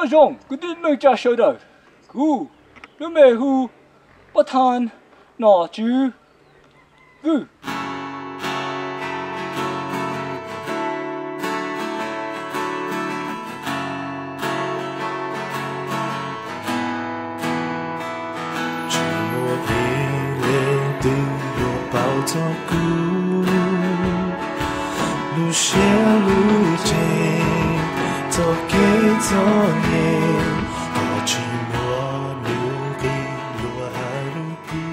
Nyob zoo kwv tij neej tsa sawv daws, kuv lub npe hu Pab Thas Nom Tswv Vwj. Tsis muaj ib leej twg yuav paub txog kuv lub siab lub ntsws, txoj kev txom nyem, tsis muaj ib leej twg yuav hais lus kuv.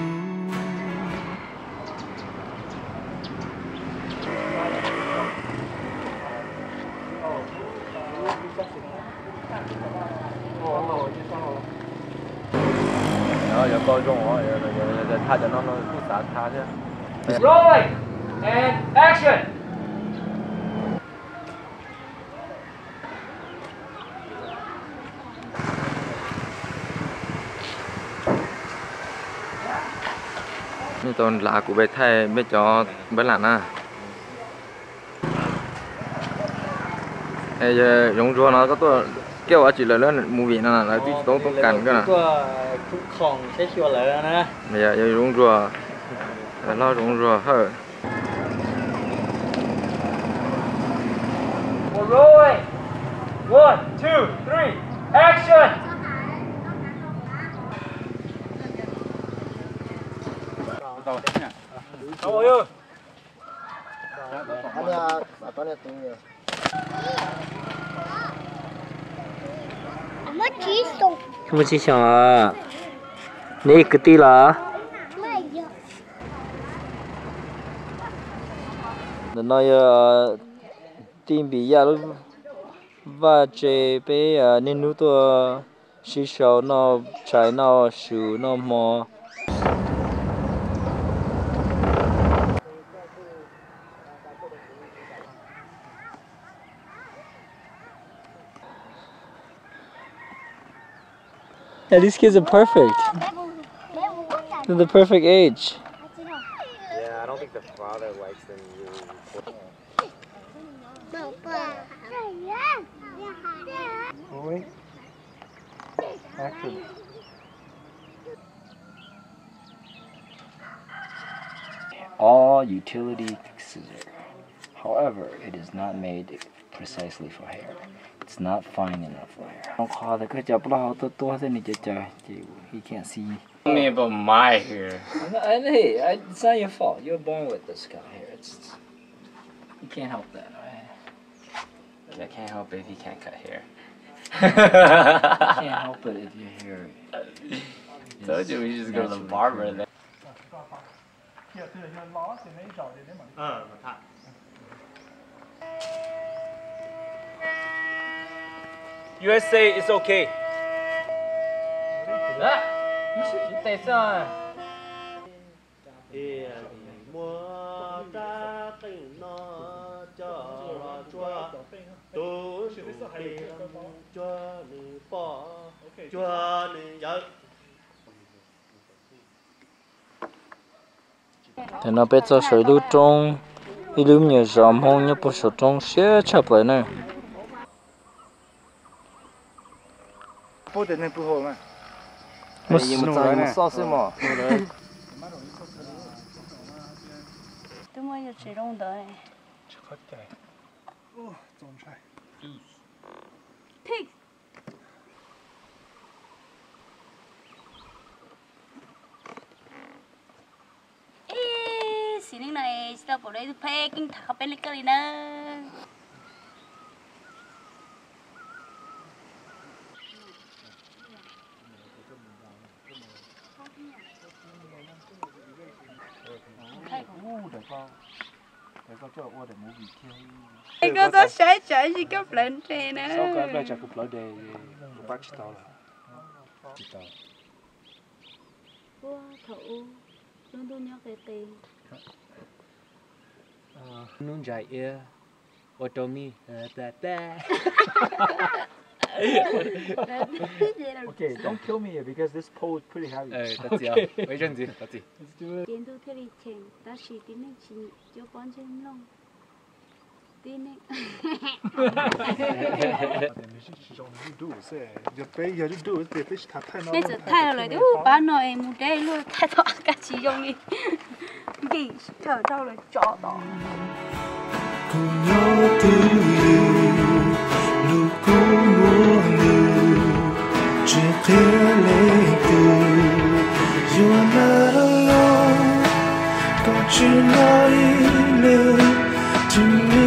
Yog koj zoo, thaj cov no no kuj xav thaj thiab. Rolling and action. Nej tau nrog kuv peb thaij peb cov npab lam na. Yog Zoov Ntsuag no koj tuaj kiag ua tsis lawv lub movie no lawv twb tsis tau toob kas koj na. Yog Zoov Ntsuag, hlob Zoov Ntsuag Hawj. Rolling. One, two, three, action. Muaj tsis xyoo, neb kwv tij los? Ntawm no yog tij Npis Yaj lub vaj tse, peb niaj hnub tuaj sib sau noj tshais noj su noj hmo. Yeah, these kids are perfect. They're the perfect age. Yeah, I don't think the father likes them. Rolling. Action. All utility scissor. However, it is not made precisely for hair. It's not fine enough for hair. Qhov tias koj cov plaub hau tuaj tuaj thiab nws cov caws ces he can't see. Tell me about my hair. I'm not, I, hey, I, it's not your fault. You were born with this kind of hair. It's, you can't help that, all right? I can't help it if you can't cut hair. You can't help it if your hair is naturally curly. Told you we just go to the barber then. U S A is okay. Thiaj li muab rab qeej no coj los tsuag, tus tus tis mus cuag nws poj, cuag nws yawm. Tam no peb txog saum ib lub roob, ib lub me nyuam zos Hmoob nyob puag saum roob siab tshaj plaws na. Pub tias neeg pw hauv na. Mus xauj xwb mog. Twb muaj yam tsev zoo ntawd. Tsis qhov cai. Pig. Ib sim neej no tsis tau pom dua ib tug pheb keej tham qhov peb li koj li na. Es koj txhob saib tsam ib sim koj plawv nres na. Ua thaum ub lub ntuj nyob qis qis. Hnub ntsais iab ua rau mij. Okay, don't kill me because this pole is pretty heavy. Tab txi, ua ib zaug ntxiv, tab txi. Ces ntuj thiaj li cheem, tab sis tib neeg tsis nyiam cuab pob ntseg mloog. Neb txawm thaij lawm tias ub pab no es mus deb luaj thaij tau kab tsis zoo li, nkim sib dhawm dhau lawm tso tod. Kuv nyob twj ywm, lub kub muag lwm, tsis qhia leej twg, yuav nag los koj tsis nyob ib leeg, tsis